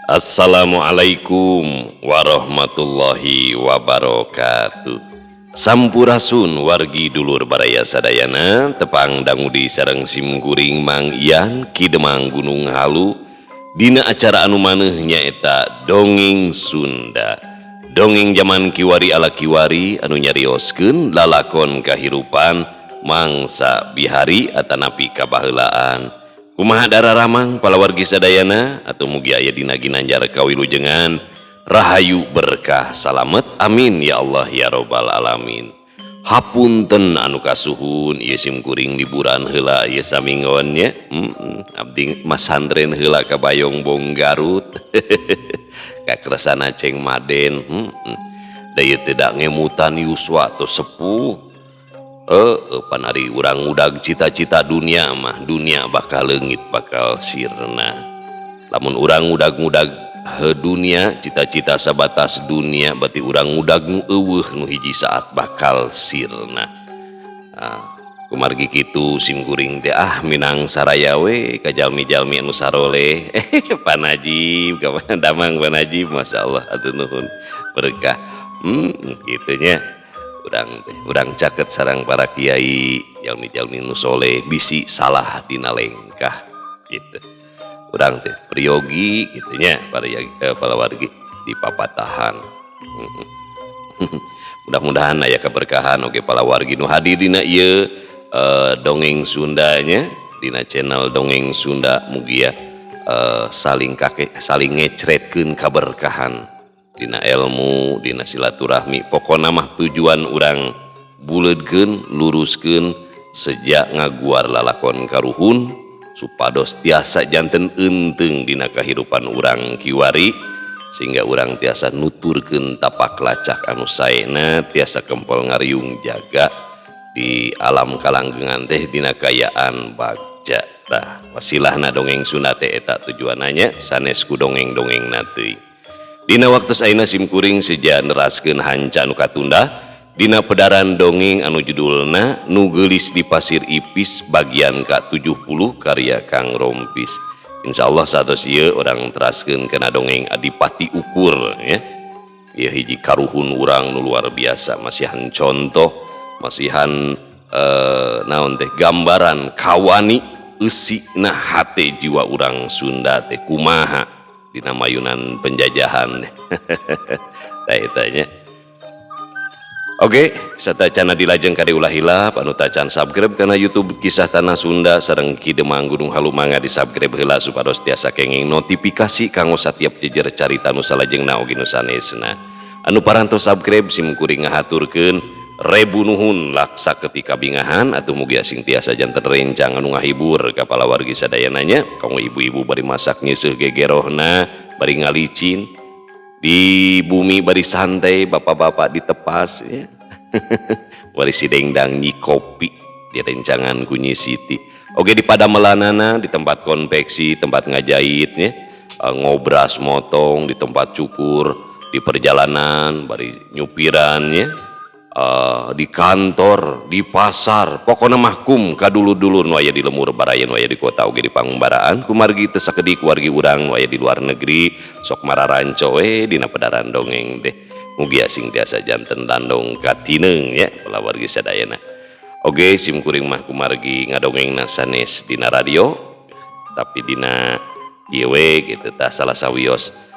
Assalamualaikum warahmatullahi wabarakatuh. Sampurasun wargi dulur baraya sadayana, tepang dangudi sareng simkuring Mang Ian Ki Demang Gunung Halu dina acara anu maneuh nyaeta Dongeng Sunda. Dongeng jaman kiwari ala kiwari anu nyarioskeun lalakon kahirupan mangsa bihari atanapi kabaheulaan. Kumaha dararamang palawargi sadayana atau mugi aya dina ginanjar kawilujengan rahayu berkah salamet, amin ya Allah ya robbal alamin. Hapunten anu kasuhun ieu sim kuring liburan heula ieu saminggon nya. Abdi masantren heula ka Bayongbong Garut. Ka Kersana Ceng Maden. Da ieu teh da ngemutan yuswa tos sepuh. Pan ari urang ngudag cita-cita dunia mah dunia bakal leungit bakal sirna. Lamun urang ngudag-ngudag dunia cita-cita sabatas dunia berarti urang ngudag nu eueuh nu hiji saat bakal sirna. Kumargi kitu sim kuring teh minang saraya we ka jalmi-jalmi anu saroleh. Pak Najib, ka Damang Pak Najib, masyaallah atuh nuhun berkah. Kitu nya. Urang teh urang caket sareng para kiai jalmi-jalmi nu soleh bisi salah dina lengkah gitu. Urang teh priyogi gitu nya para palawargi di papatahan. Mudah-mudahan aya keberkahan oge palawargi nu hadir dina ieu dongeng Sundanya dina channel Dongeng Sunda mugia saling kakek saling ngecretkeun kaberkahan dina ilmu dina silaturahmi. Pokona mah tujuan urang buleudkeun luruskeun sejak ngaguar lalakon karuhun supados tiasa janten eunteung dina kahirupan urang kiwari sehingga urang tiasa nuturkeun tapak lacak anu saena tiasa kempel ngariung jaga di alam kalanggengan teh dina kayaan bagja. Tah wasilahna dongeng Sunda teh eta tujuananya sanes ku dongeng-dongengna teuing. Dina waktu ayeuna sim kuring seja neraskeun hanca anu katunda dina pedaran dongeng anu judulna Nu Geulis di Pasir Ipis bagian ka-70 karya Kang Rompis. Insyaallah saatos ieu urang teraskeun kana dongeng Adipati Ukur ya. Ieu hiji karuhun urang nu luar biasa, masihan contoh, masihan naon teh gambaran kawani eusina hate jiwa urang Sunda teh kumaha dina mayunan penjajahan. Tah eta nya. Oke, satacana dilajeng kade ulah hilap anu tacan subscribe kana YouTube Kisah Tanah Sunda sareng Ki Demang Gunung Halu mangga di subscribe heula supados tiasa kenging notifikasi kanggo satiap jejer carita nu salajengna oge nu sanesna. Anu parantos subscribe sim kuring ngahaturkeun rebu nuhun laksa ketika bingahan atuh mugi asing tiasa janten rencang anu ngahibur ka palawargi sadayananya kanggo ibu-ibu bari masak nyeuseuh gegerohna bari ngalicin di bumi bari santai bapak-bapak ditepas ya. Bari sidengdang nyi kopi di rencangan ku Nyi Siti. Oke di padamelanana di tempat konveksi, tempat ngajahit ya, ngobras motong di tempat cukur, di perjalanan bari nyupiran ya. Di kantor, di pasar, pokona mah kum kadulur-dulur nu aya di lemur baraya nu aya di kota oge di pangumbaraan kumargi teu sakedik wargi urang nu aya di luar negeri sok mararanco we dina pedaran dongeng teh. Mugi asing tiasa janten landong katineung ya palawargi sadayana. Oge sim kuring mah kumargi ngadongengna sanes dina radio tapi dina ieu we kitu tah salah sawios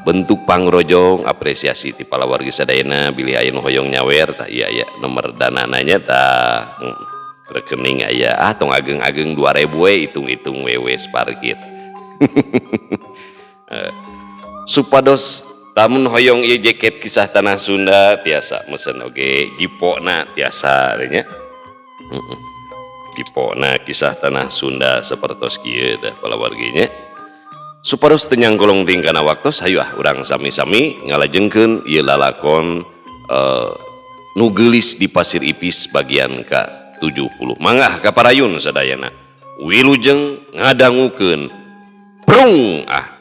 bentuk pangrojong apresiasi ti palawargi sadayana bilih aya nu hoyong nyawer tah ieu aya nomor danananya tah rekening aya tong ageng-ageng 2000 we hitung-hitung we wes parkir. Supados tamun hoyong ieu jaket Kisah Tanah Sunda tiasa mesen oge jipona tiasa nya. Jipona Kisah Tanah Sunda sapertos kieu tah palawargi nya. Supados teu nyangkolong ting kana waktos hayu urang sami-sami ngalajengkeun ieu lalakon Nu Geulis di Pasir Ipis bagian ka-70. Mangga ka parayun sadayana. Wilujeng ngadangukeun prung ah.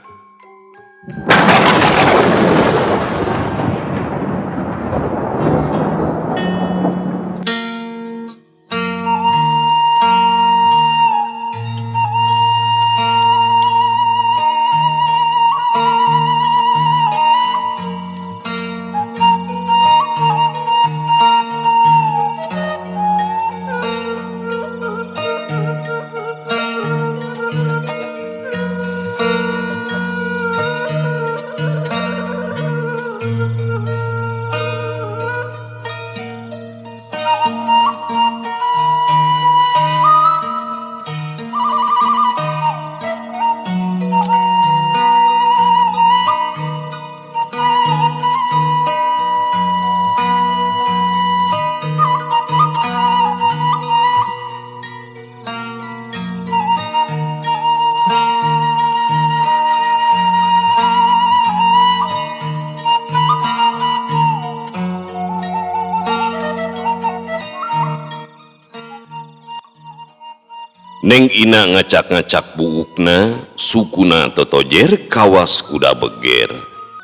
Neng Ina ngacak-ngacak buukna, sukuna totojer kawas kuda beger.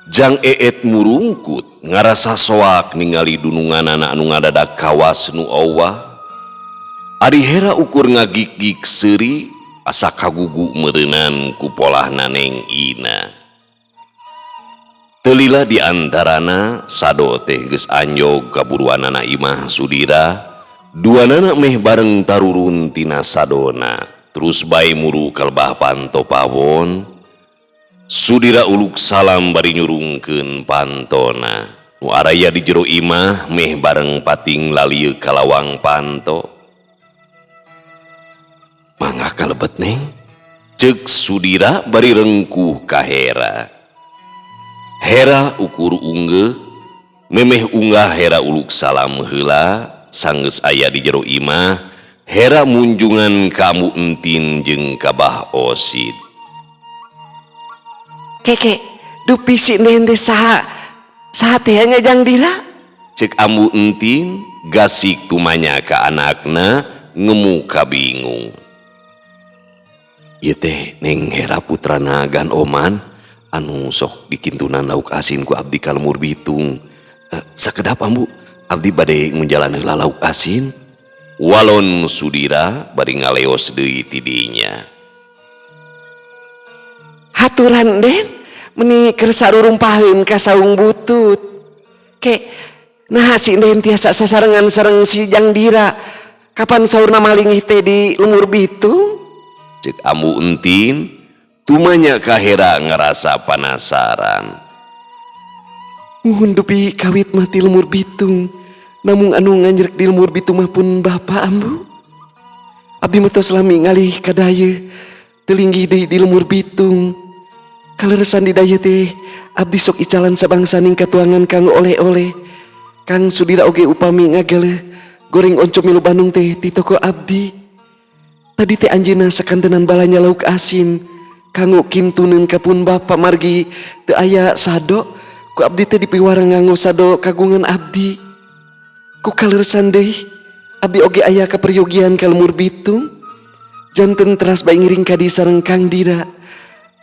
Jang Eet murungkut ngarasa soak ningali dununganana anu ngadadak kawas nu owah. Ari Hera ukur ngagik-gik seuri asa kagugu meureunan ku polahna Neng Ina. Teu lila di antarana sado teh geus anjog ka buruanana imah Sudira. Duanana meh bareng tarurun tina sadona, terus bae muru ka lebah panto pawon. Sudira uluk salam bari nyurungkeun pantona. Nu araya di jero imah meh bareng pating lalieuk ka lawang panto. Mangga kalebet, Neng, cek Sudira bari rengkuh ka Hera. Hera ukur unggeuh, memeh unggah Hera uluk salam heula. Sanggeus aya di jero imah, Hera munjungan ka Ambu Entin jeung ka Bah Osid. Keke, dupi si Neng teh saha? Saha teh nya, Jang Dira? Cek Ambu Entin gasik tumanya ka anakna ngemu kabingung. Ieu teh Neng Hera, putrana Gan Oman anu sok dikintunan lauk asin ku abdi ka Lembur Bitung. Sakedap, Ambu, abdi bade ngunjalan heula lauk asin, walon Sudira bari ngaleos deui ti dinya. Haturan, Den, meni kersa rurumpaheun ka saung butut. Ke, nah si Den tiasa sasarengan sareng si Jang Dira. Kapan saurna malingih teh di Lembur Bitung? Cek Ambu Entin tumanya ka Hera ngerasa penasaran. Muhun, dupi kawit mah ti Lembur Bitung. Namung anu nganjrek di Lembur Bitung mah pun Bapak, Ambu. Abdi mah tos lami ngalih ka dayeuh. Teu linggih deui di Lembur Bitung. Kaleresan di dayeuh teh abdi sok icalan sabangsaning katuangan kanggo oleh-oleh. Kang Sudira oge upami ngageleuh goreng oncom milu Bandung teh ti toko abdi. Tadi teh anjeunna sakantenan balanja lauk asin kanggo kintuneun ka pun bapa, margi teu aya sado, ku abdi teh dipiwarang nganggo sado kagungan abdi. Ku kaleresan deui abdi oge aya kaperyogian ka Lembur Bitung. Janten teras bae ngiring ka di sareng Kang Dira.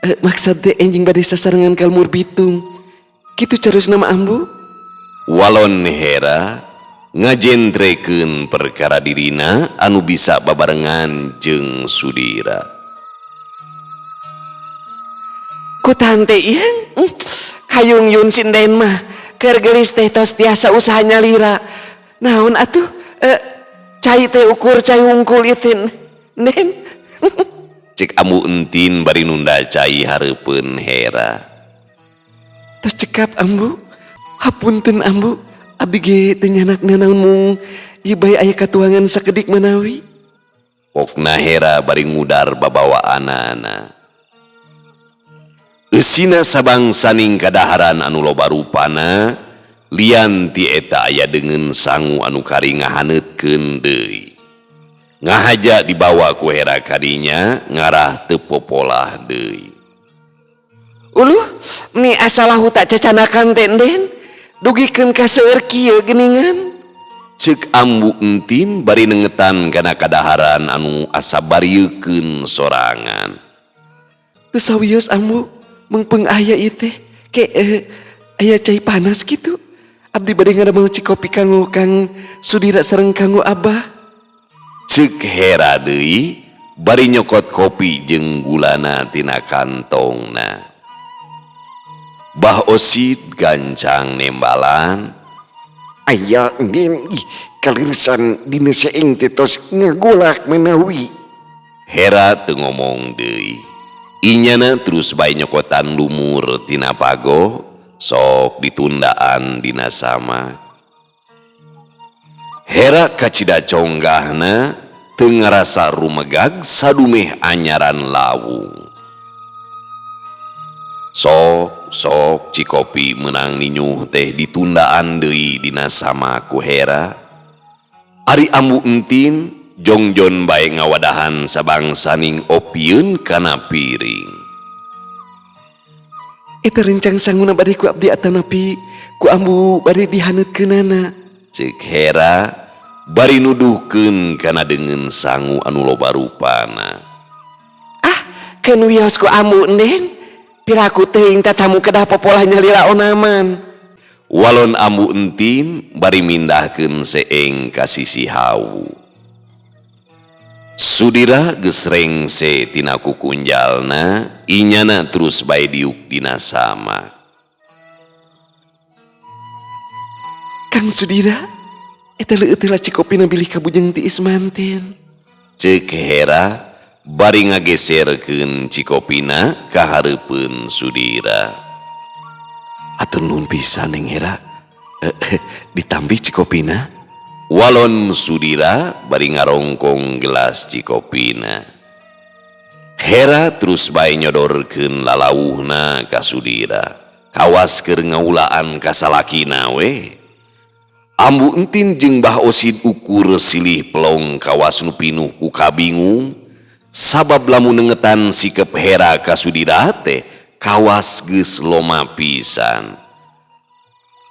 Maksad teh enjing bade sasarengan ka Lembur Bitung. Kitu carusna mah, Ambu. Walon Hera ngajentrekeun perkara dirina anu bisa babarengan jeung Sudira. Ku tante ieu kayung yun sinden mah keur geulis teh tos tiasa usaha nyalira. Naon atuh cai teh ukur cai hungkul ieu teh, Nen? Cek Ambu Entin bari nunda cai hareupeun Hera. Tos cekap, Ambu. Hapunten, Ambu, abdi ge teu nyanak nanaon, mung ieu bae aya katuangan sakedik manawi. Pokna Hera bari ngudar babawaanana. Eusina sabangsaning kadaharan anu loba rupana, lian ti eta aya deungeun sangu anu kari ngahaneutkeun deui. Ngahaja dibawa ku Hera kadinya ngarah teu popolah deui. Uluh, meni asa lahu tak cacanakan teh, Den. Dugikeun ka seueur kieu geuningan. Cek Ambu Entin bari nengetan kana kadaharan anu asa bariekeun sorangan. Teu sawios, Ambu, meungpeung aya ieu teh. Ke aya cai panas kitu. Abdi bade ngadamel cikopi kanggo Kang Sudira sareng kanggo Abah. Cek Hera deui bari nyokot kopi jeung gulana tina kantongna. Bah Osid gancang nembalan. Aya, Nin, ih, kalirisan dina seeng teh tos ngagolak manawi. Hera teu ngomong deui. Inyana terus bae nyokotan lumur tina pago sok ditundaan dina sama. Hera kacida conggahna teu ngarasa rumegag sadumeh anyaran lawung. Sok sok cikopi menang ninyuh teh ditundaan deui dina sama ku Hera. Ari Ambu Entin jongjon bae ngawadahan sabangsaning opieun kana piring. Eta rencang sanguna bade ku abdi atanapi ku Ambu bade dihaneutkeunana? Cek Hera Bari nuduhkeun kana deungeun sangu anu loba rupana. Ah, keun wios ku ambu Enden. Piraku teuing tatamu kedah popolah nyalira onaman. Walon ambu Entin bari mindahkeun seeng ka sisi hawu. Sudira geus rengse tina kukunjalna, inyana terus bae diuk dina sama. Kang Sudira, eta leueut heula cikopina bilih kabujeng tiis manten. Ceuk Hera bari ngageserkeun cikopina ka hareupeun Sudira. Atur nuhun pisan Neng Hera. Ditambi cikopina. Walon Sudira bari ngarongkong gelas cikopina. Hera terus bae nyodorkeun lalawuhna ka Sudira. Kawas keur ngaulaan ka salakina we. Ambu Entin jeung Bah Osid ukur silih pelong kawas nu pinuh ku kabingung. Sabab lamun nengetan sikep Hera ka Sudira teh kawas geus loma pisan.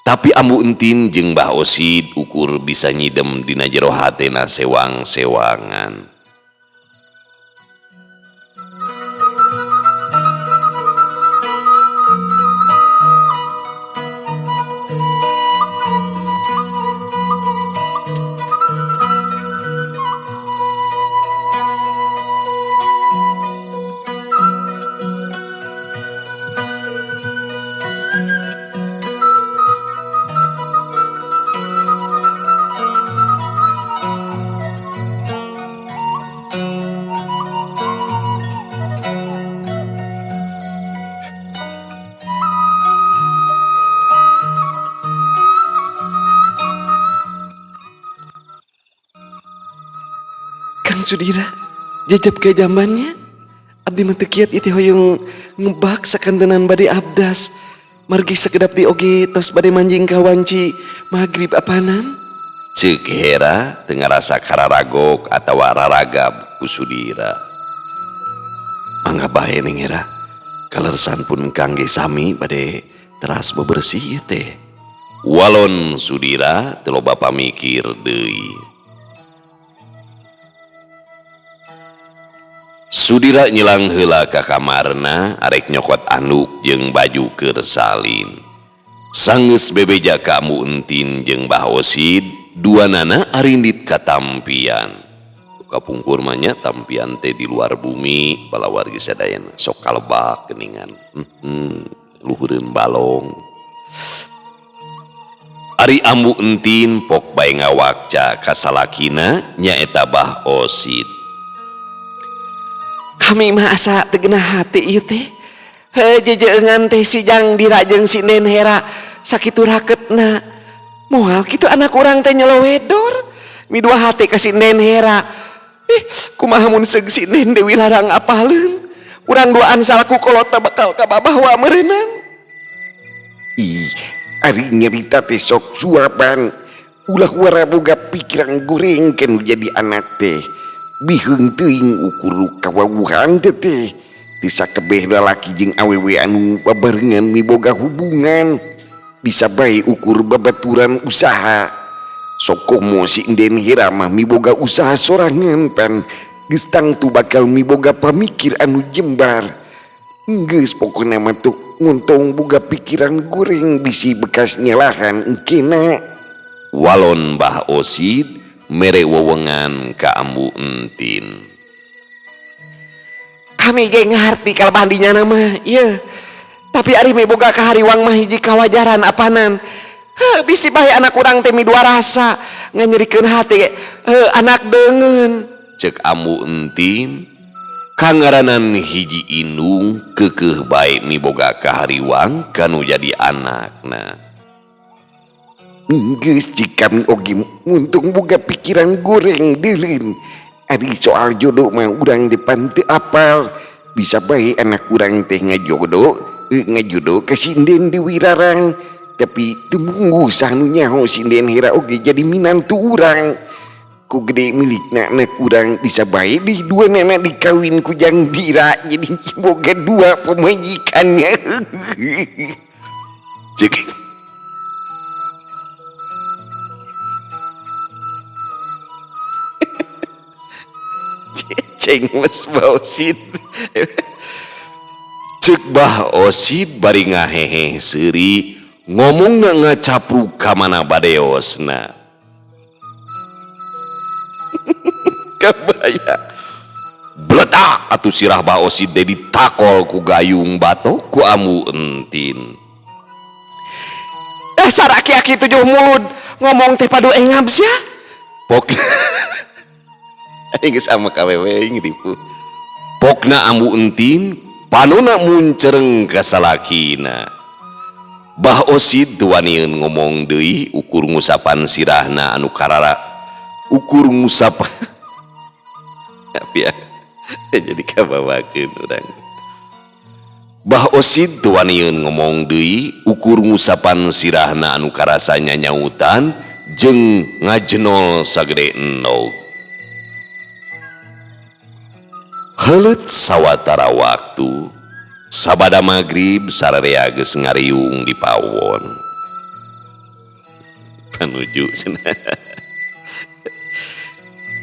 Tapi Ambu Entin jeung Bah Osid ukur bisa nyidem dina jero hatena sewang-sewangan. Kang Sudira, jajab ke jambannya. Abdi mah teu kiat ieu teh hoyong ngebak sakantenan bade abdas. Margi sakedap di oge tos bade manjing ka wanci magrib apanan. Ceuk Hera teu ngarasa kararagok atawa raragab ku Sudira. Mangga bae Neng Hera. Kalersan pun kangge sami bade teras bebersih ieu teh. Walon Sudira teu loba pamikir deui. Sudira nyilang heula ka kamarna arek nyokot anduk jeung baju keur salin. Sanggeus bebeja ka Ambu Entin jeung Bah Osid, duanana arindit katampian. Kapungkur mah nya tampian teh di luar bumi, balawargi sadayana sok kalebak geuningan. Luhureun balong. Ari Ambu Entin pok bae ngawakca ka salakina nyaeta Bah Osid. Kami mah asa teu genah hati ieu teh. Heuh jejeungan teh si Jang Dira jeung si Nen Hera sakitu raketna. Moal kitu anak urang teh nyelowedor. Midua hati ka si Nen Hera. Ih, kumaha mun seug si Nen Dewi Larang apaleun. Urang duaan salaku kolot bakal kababawa meureunnan. Ih, ari nyerita teh sok suapan. Ulah wara boga pikiran goreng kan jadi anak teh. Biheung teuing ukur kawawuhan teh teh. Teu sakebeh lalaki jeung awewe anu babarengan miboga hubungan. Bisa bae ukur babaturan usaha. Sok komo si Enden Hera mah miboga usaha sorangan pan. Geus tangtu bakal miboga pamikir anu jembar. Geus pokona mah tuk ngontong boga pikiran goreng bisi bekas nyalahan engkena. Walon Bah Osid mere wewengan ka Ambu Entin. Kami ge ngarti kalabandinya nama, ieu. Tapi ari miboga ka hariwang mah hiji kawajaran apanan. Heuh, bisi bae anak urang teh midua rasa nganyerikeun hati ge. Heuh, anak deungeun. Ceuk Ambu Entin, kangaranan hiji indung keukeuh bae miboga ka hariwang kanu jadi anakna. Geus cik kami oge untung boga pikiran goreng deulin. Ari soal jodoh mah urang depan teu apal. Bisa bae anak urang teh ngajodoh ka sinden Dewi Rarang. Tapi teu munggu sanu nyaho sinden Hera oge jadi minantu urang. Ku gede milikna anak urang bisa bae di dua nenek dikawin ku Jang Dira jadi boga dua pemajikannya. Cek. Ceng mas Bah Osid. Cek Bah Osid bari ngahehe seuri ngomongna ngacapruk ka mana badeosna. Kabaya. Bletak atuh sirah Bah Osid teh ditakol ku gayung batok ku Ambu Entin. Dasar aki-aki tujuh mulut ngomong teh padu engab sia. Pok Aing geus sama KWW aing ripuh. Pokna Ambu Entin panona muncereng ka salakina. Bah Osid teu wanieun ngomong deui ukur ngusapan sirahna anu karara ukur ngusapan. Tapi ya, jadi kabawakeun urang. Bah Osid teu wanieun ngomong deui ukur ngusapan sirahna anu karasa nyanyautan jeung ngajenol sagede endog. Heuleut sawatara waktu sabada magrib sararea geus ngariung di pawon. Panuju cenah.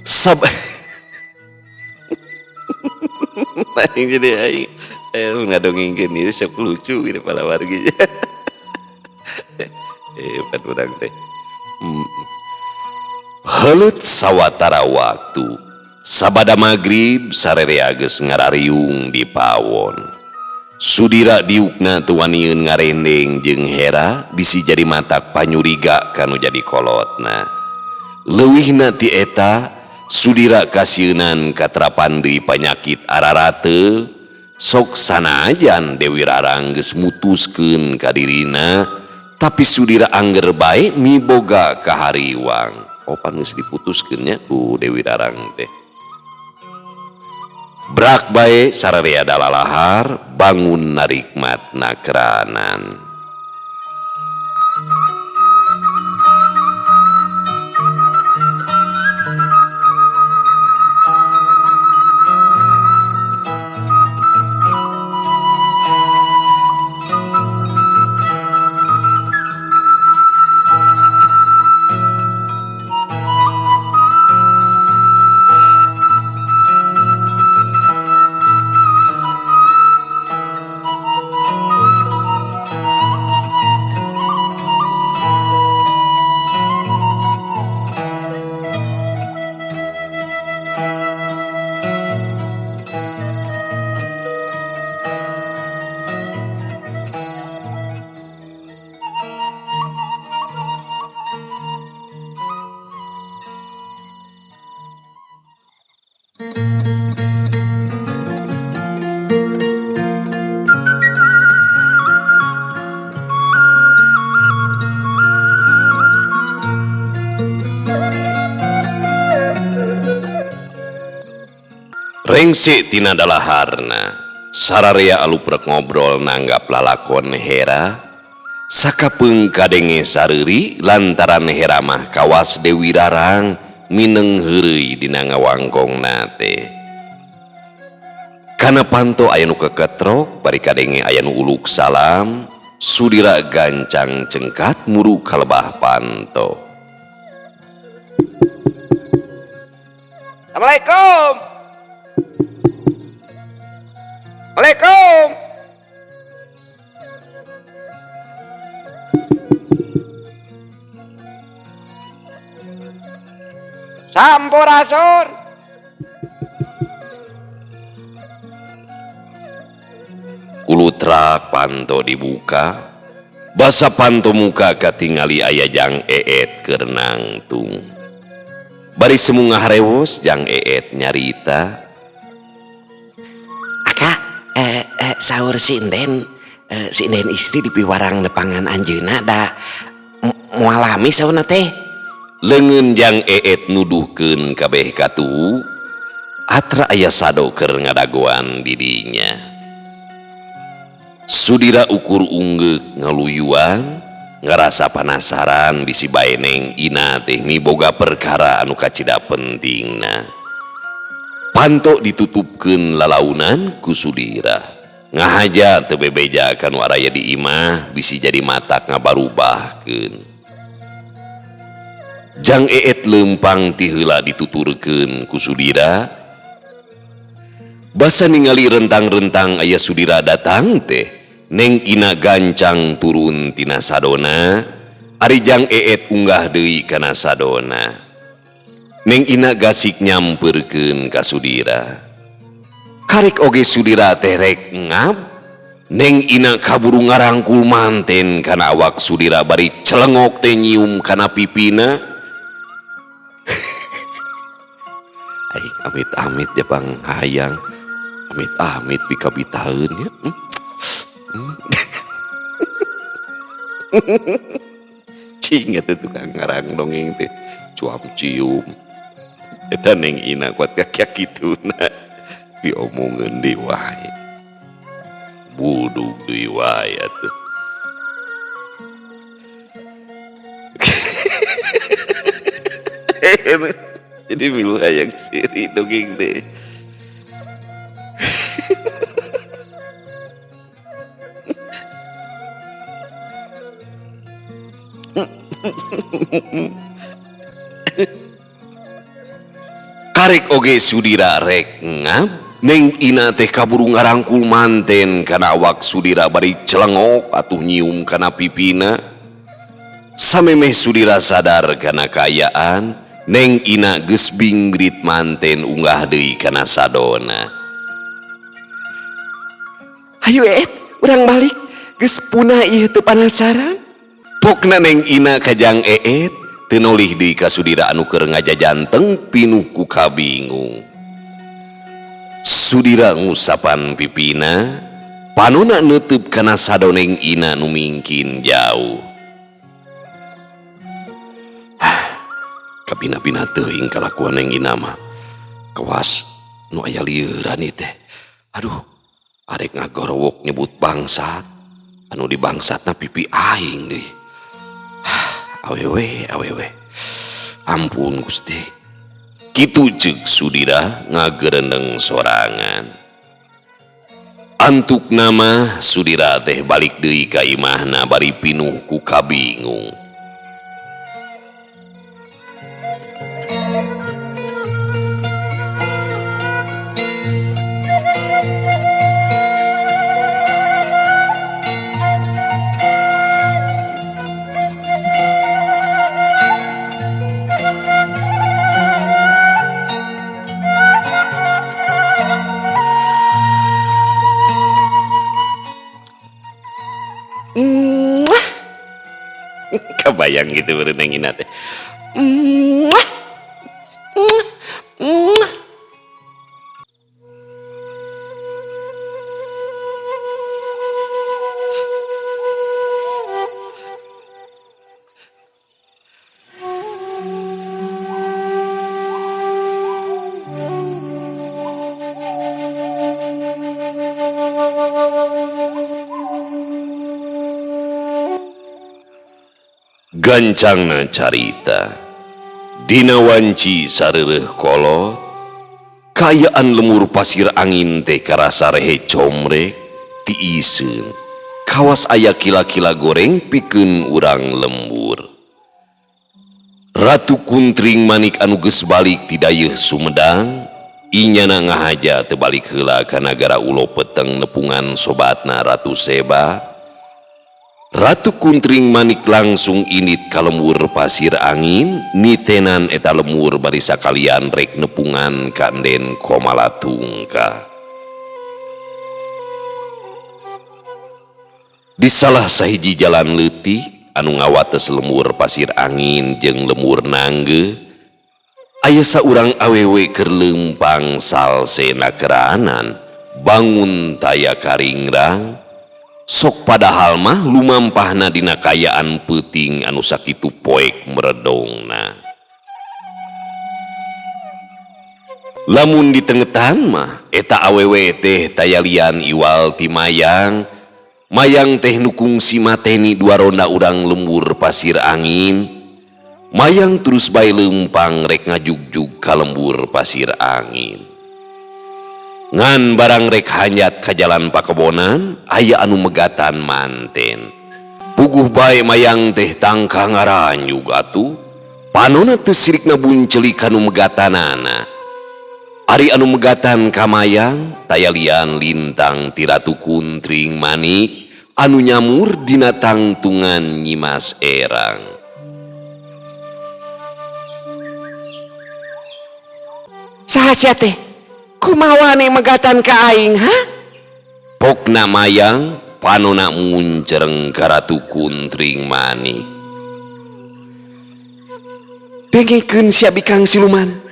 Sab Aing jadi aing ngadongengkeun ieu sok lucu gitu pala wargi. Pan urang teh. Heuleut sawatara waktu sabada magrib sararea geus ngarariung di pawon. Sudira diukna teu wanieun ngarendeng jeung Hera bisi jadi matak panyuriga kanu jadi kolotna. Leuwihna ti eta Sudira kasieunan katrapan deui panyakit ararateul sok sanajan Dewi Rarang geus mutuskeun ka dirina tapi Sudira angger bae miboga kahariwang. Opan geus diputuskeun nya ku Dewi Rarang teh. Brak bae sararea dalalahar bangun narikmat nakranan. Rengse tina dalaharna sararea aluprek ngobrol nanggap lalakon Hera sakapeung kadenge sareuri lantaran Hera mah kawas Dewi Rarang mineng heureuy dina ngawangkongna teh. Kana panto aya nu keketrok bari kadenge aya nu uluk salam Sudira gancang cengkat muru kalebah panto. Assalamualaikum. Assalamualaikum. Sampurasun. Kulutrak panto dibuka, basa panto muka katingali aya Jang Eet keur nangtung. Bari semu ngaharewos Jang Eet nyarita. Aka, saur sinden, sinden istri dipiwarang nepangan anjeunna da moal lami saurna teh. Leungeun Jang Eet nuduhkeun kabeh katuhu, atra aya sado keur ngadagoan didinya. Sudira ukur unggeuk ngaluyuan, ngarasa panasaran bisi bae Neng Ina teh miboga perkara anu kacida pentingna. Panto ditutupkeun lalaunan ku Sudira. Ngahaja teu bebeja kanu araya di imah bisi jadi matak ngabarubahkeun. Jang Eet leumpang ti heula dituturkeun ku Sudira. Basa ningali rentang-rentang aya Sudira datang teh, Neng Ina gancang turun tina sadona, ari Jang Eet unggah deui kana sadona. Neng Ina gasik nyamperkeun ka Sudira. Karek oge Sudira teh rek ngap, Neng Ina kaburu ngarangkul manten kana awak Sudira bari celengok teh nyium kana pipina. Aing amit-amit jepang hayang, amit-amit pikabitaeun nya. Cing eta tukang ngarang dongeng teh cuam cium. Eta Neng Ina kuat kakia kituna diomongeun deui wae. Budug deui wae atuh. Jadi milu hayang siri dongeng teh. Karek oge Sudira rek ngap, Neng Ina teh kaburu ngarangkul manten kana awak Sudira bari celengok atuh nyium kana pipina. Samemeh Sudira sadar kana kaayaan, Neng Ina geus binggrit manten unggah deui kana sadona. Hayu Eet, urang balik, geus punah ieu teu panasaran. Pokna Neng Ina ka Jang Eet teu nolih deui ka Sudira anu keur ngajajanteng pinuh ku kabingung. Sudira ngusapan pipina, panona neuteub kana sado Neng Ina nu mingkin jauh. Kabina-bina teuing kalakuan Neng Ina mah. Kawas nu aya lieuran ieu teh. Aduh, arek ngagorowok nyebut bangsat, anu di bangsatna pipi aing deui. Awewe, awewe. Ampun Gusti. Kitu ceuk Sudira ngagerendeng sorangan. Antuk nama Sudira teh balik deui ka imahna bari pinuh ku kabingung. Kebayang gitu berenang Ina teh. Gancangna carita dina wanci sareureuh kolot, kaayaan lemur pasir angin teh karasa rehe comrek tiiseun kawas aya kila-kila goreng pikeun urang lembur. Ratu Kuntring Manik anu geus balik ti dayeuh Sumedang, inyana ngahaja teu balik heula ka nagara Ulo Peteng nepungan sobatna Ratu Seba. Ratu Kuntring Manik langsung init ka lemur pasir angin, nitenan eta lemur bari sakalian rek nepungan ka Enden Komalatungka. Di salah sahiji jalan leutik anu ngawates lemur pasir angin jeung lemur nangge, aya saurang awewe keur leumpang salsena keranan, bangun taya karingrang. Sok padahal mah lumampahna dina kaayaan peuting anu sakitu poek meredongna. Lamun ditengetan mah eta awewe teh tayalian iwal ti mayang. Mayang teh nu kungsi mateni dua ronda urang lembur pasir angin. Mayang terus bae leumpang rek ngajugjug ka lembur pasir angin. Ngan barang rek hanjat ka jalan pakebonan aya anu megatan manten. Puguh bae mayang teh tangka ngaranjug atuh. Panona teu sirikna buncelik kanu megatanana. Ari anu megatan ka mayang taya lian lintang ti Ratu Kuntring Manik anu nyamur dina tangtungan Nyimas Erang. Saha sia teh? Kumaha wani megatan ka aing, ha? Pokna mayang panona muncereng ka Ratu Kuntring Manik. Dengekeun sia bikang siluman.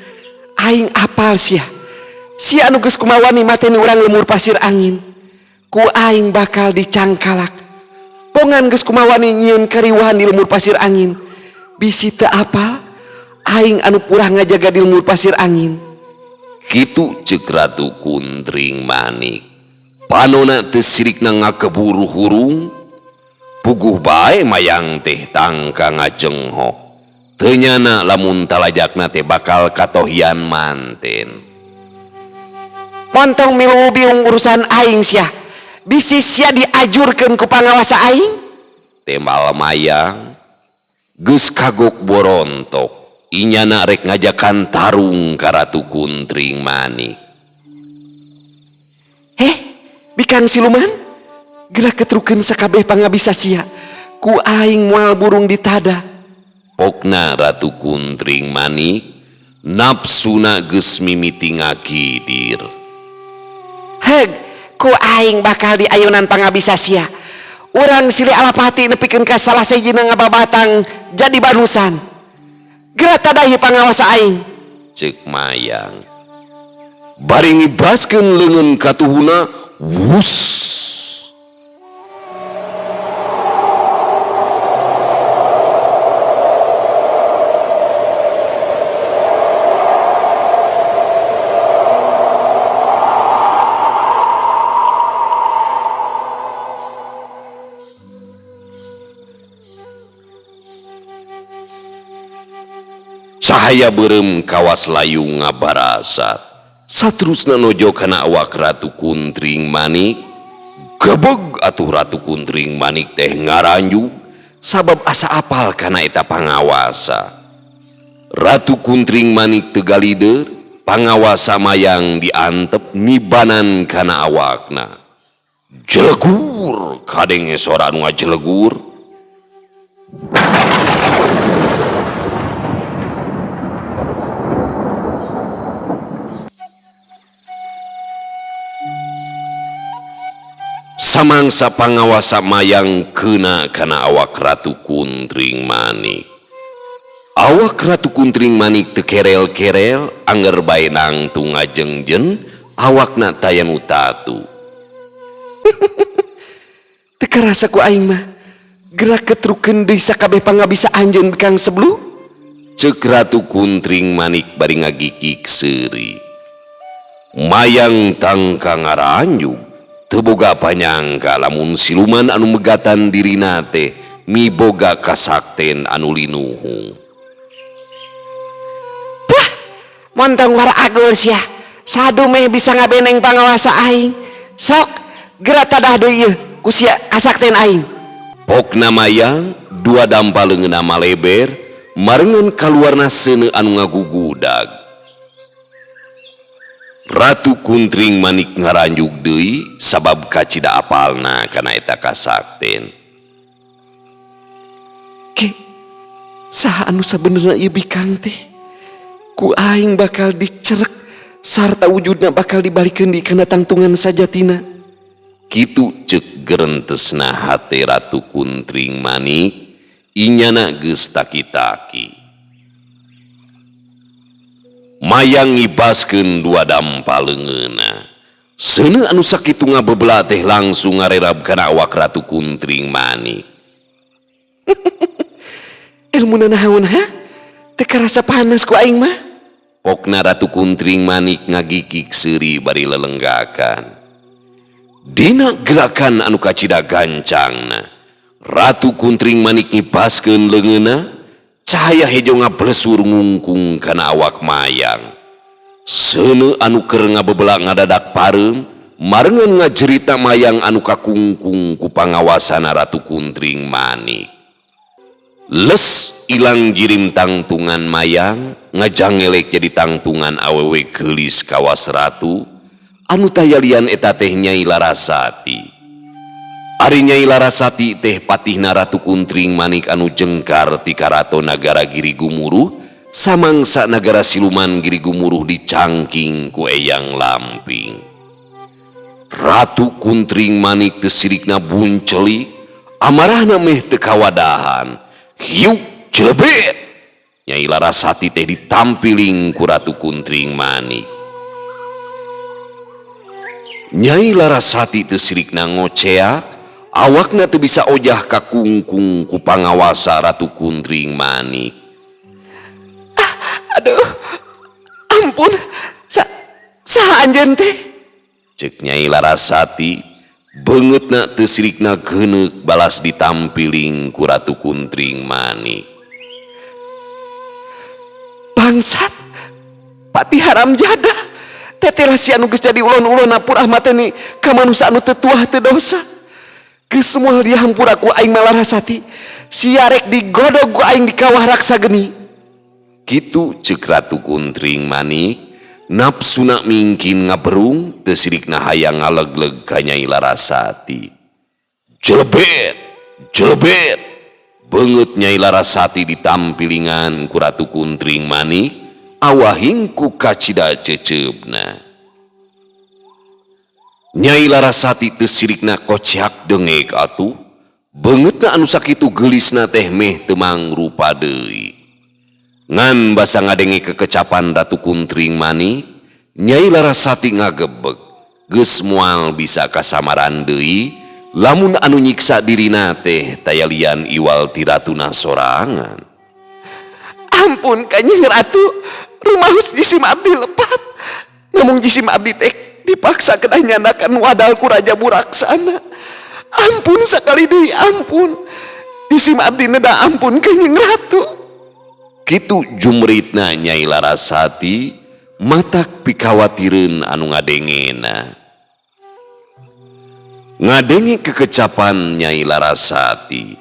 Aing apal sia. Sia anu geus kumawani mateni urang lemur pasir angin. Ku aing bakal dicangkalak. Bongan geus kumawani nyieun kariwahan di lemur pasir angin. Bisi teu apal aing anu purah ngajaga di lemur pasir angin. Kitu ceuk Ratu Kuntring Manik. Panona teu sirikna ngakeburu hurung. Puguh bae mayang teh tangka ngajenghok. Teu nyana lamun talajakna teh bakal katohian manten. Montong milu biung urusan aing sia. Bisi sia diajurkeun ku pangawasa aing. Tembal mayang geus kagok borontok. Inyana rek ngajakan tarung ka Ratu Kuntring Manik. Heh, bikang siluman, gerak ketrukeun sakabeh pangabisa sia. Ku aing moal burung ditada. Pokna Ratu Kuntring Manik nafsuna geus mimiti ngagidir. Heg, ku aing bakal diayunan pangabisa sia. Urang silih alapati nepikeun ka salah sejina ngababatang jadi banusan. Gerak tadahi pangawasa aing. Ceuk mayang. Bari ngibaskeun leungeun katuhuna, wus. Cahaya beureum kawas layu ngabarasat. Saterusna nojo kana awak Ratu Kuntring Manik. Gebeg atuh Ratu Kuntring Manik teh ngaranjug sabab asa apal kana eta pangawasa. Ratu Kuntring Manik teu galider, pangawasa mayang diantep nibanan kana awakna. Jelegur kadenge sora anu ngajelegur. Samangsa pangawasa mayang kena kana awak Ratu Kuntring Manik. Awak Ratu Kuntring Manik teu kerel-kerel, angger bae nangtung ngajengjen, awakna taya nu tatu. Teu karasa ku aing mah, gerak ketrukeun deui sakabeh pangabisa anjeun bikang seblu. Ceuk Ratu Kuntring Manik bari ngagigik seuri. Mayang tangka ngaranjug. Teu boga panyangka lamun siluman anu megatan dirina teh miboga kasakten anu linuhung. Wah, montong war agul sia. Sadu meh bisa ngabeneng pangawasa aing. Sok, geura tadah deui ieu ku sia kasakten aing. Pokna mayang dua dampa leungeunna maleber marengan kaluarna seuneu anu ngagugudag. Ratu Kuntring Manik ngaranjug deui sabab kacida apalna kana eta kasakten. Ke, saha anu sabenerna ieu bikang teh? Ku aing bakal dicerek sarta wujudna bakal dibalikeun di kana tangtungan sajatina. Kitu ceuk gerentesna hate Ratu Kuntring Manik, inyana geus taki-taki. Mayang ngibaskeun dua dampa leungeunna. Seuneu anu sakitu ngabebela teh langsung ngarerab kana awak Ratu Kuntring Manik. Ilmuna naon ha? Teu karasa panas ku aing mah. Pokna Ratu Kuntring Manik ngagigik seuri bari lelenggakan. Dina gerakan anu kacida gancangna, Ratu Kuntring Manik ngibaskeun leungeunna. Cahaya hejo ngablesur ngungkung kana awak mayang. Seuneu anu keur ngabebela ngadadak pareum, marengan ngajerita mayang anu kakungkung ku pangawasana Ratu Kuntring Manik. Les ilang jirim tangtungan mayang ngajangelek jadi tangtungan awewe geulis kawas ratu anu tayalian eta teh Nyai Larasati. Ari Nyai Larasati teh patihna Ratu Kuntring Manik anu jengkar ti karaton nagara Giri Gumuruh samangsa nagara siluman Giri Gumuruh dicangking ku Eyang Lamping. Ratu Kuntring Manik teu sirikna buncelik, amarahna meh teu kawadahan. Hiuk jelebet Nyai Larasati teh ditampiling ku Ratu Kuntring Manik. Nyai Larasati teu sirikna ngoceak, awakna teu bisa ojah kakungkung ku pangawasa Ratu Kuntring Manik. Ah, aduh, ampun, saha anjeun teh? Cek Nyai Larasati, beungeutna teu sirikna geuneuk balas ditampiling ku Ratu Kuntring Manik. Bangsat, patih haram jadah, teteh si anu geus jadi ulon-ulon napur ahmad teh ka manusia anu teu tuah teu dosa. Geus moal dihampura ku aing mah Larasati, sia rek digodog ku aing di kawah raksa geni. Kitu ceuk Ratu Kuntring Manik, nafsuna mingkin ngaberung teu sirikna hayang ngalegleg ka Nyai Larasati. Jelebet, jelebet, beungeut Nyai Larasati ditampilingan ku Ratu Kuntring Manik, awahing ku kacida ceceupna. Nyai Larasati teu sirikna kociak dengek atuh, beungeutna anu sakitu geulisna teh meh teu mangrupa deui. Ngan basa ngadenge kekecapan Ratu Kuntring Manik, Nyai Larasati ngagebeg, geus moal bisa kasamaran deui, lamun anu nyiksa dirina teh tayalian iwal ti ratuna sorangan. Ampun Kanjeng Ratu, rumahus jisim abdi lepat. Namung jisim abdi teh dipaksa kedah nyandakan wadal ku Raja Buraksana. Ampun sakali deui ampun. Jisim abdi neda ampun Kanjeng Ratu. Kitu jumritna Nyai Larasati matak pikawatireun anu ngadengena. Ngadenge kekecapan Nyai Larasati,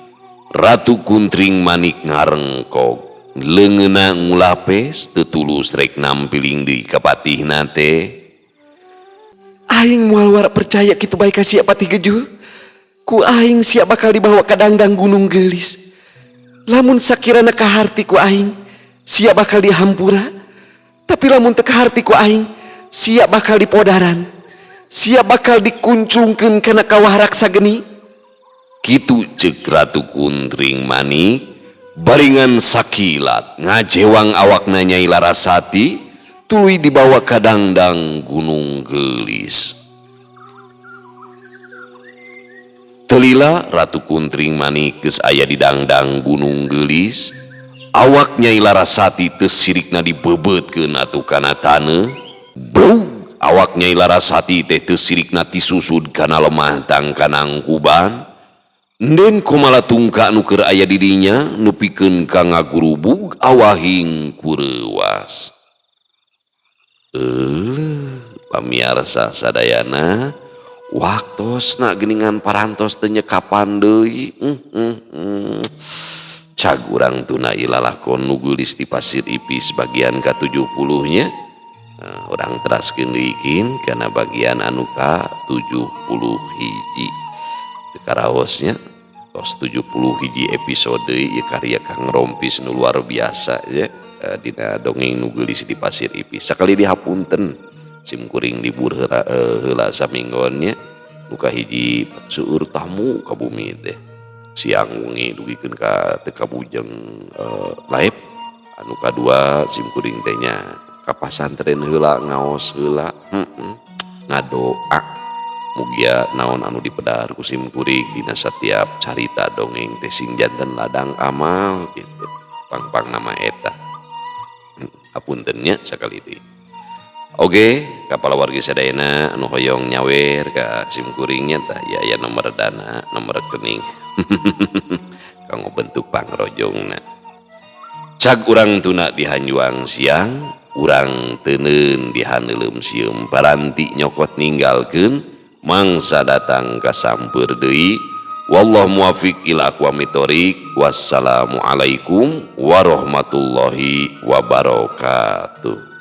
Ratu Kuntring Manik ngarengkok, leungeunna ngulapes teu tulus rek nampiling deui ka patihna teh. Aing moal wara percaya kitu bae ka sia Patih Gejul. Ku aing sia bakal dibawa ka dangdang Gunung Geulis. Lamun sakirana kaharti ku aing, sia bakal dihampura. Tapi lamun teu kaharti ku aing, sia bakal dipodaran. Sia bakal dikuncungkeun kana kawah raksa geni. Kitu ceuk Ratu Kuntring Manik, baringan sakilat ngajewang awakna Nyai Larasati, tuluy dibawa ka dangdang Gunung Geulis. Telila Ratu Kuntring Manik geus aya di dangdang Gunung Geulis, awak Nyai Larasati teu sirikna dibebeutkeun atuh kana taneuh. Blug, awak Nyai Larasati teh teu sirikna tisusud kana lemah tangkanangkuban. Enden komala tungka nu keur aya di dinya nepikeun ka ngagurubug awahing kureuwas. Euleuh, pamiarsa sadayana, waktosna geuningan parantos teu nyekapan deui. Cag urang tuna ilalakon nu geulis di Pasir Ipis bagian ka-70 nya. Nah, urang teraskeun deui kana bagian anu ka-70 hiji. Karaosnya tos 70 hiji episode ieu karya Kang Rompis nu luar biasa ya, dina dongeng nu geulis di Pasir Ipis. Sakali dihapunten sim kuring libur heula saminggon nya. Nu kahiji seueur tamu ka bumi teh. Siang wengi dugikeun ka teu kabujeng live. Anu kadua sim kuring teh nya ka pasantren heula ngaos heula, ngadoa. Mugia naon anu dipedar ku sim kuring dina setiap carita dongeng teh sing janten ladang amal gitu. Pang-pang nama eta. Hapunten nya sakali deui. Oke, kapala wargi sadayana anu hoyong nyawer ka sim kuringnya tah ya aya nomor dana, nomor rekening. Kanggo bentuk pangrojongna. Cag urang tuna dihanjuang siang, urang teuneun dihaneuleum sieum paranti nyokot ninggalkeun mangsa datang ka sampeur deui. Wallahu muwaffiq ila aqwamit thoriq. Wassalamualaikum warahmatullahi wabarakatuh.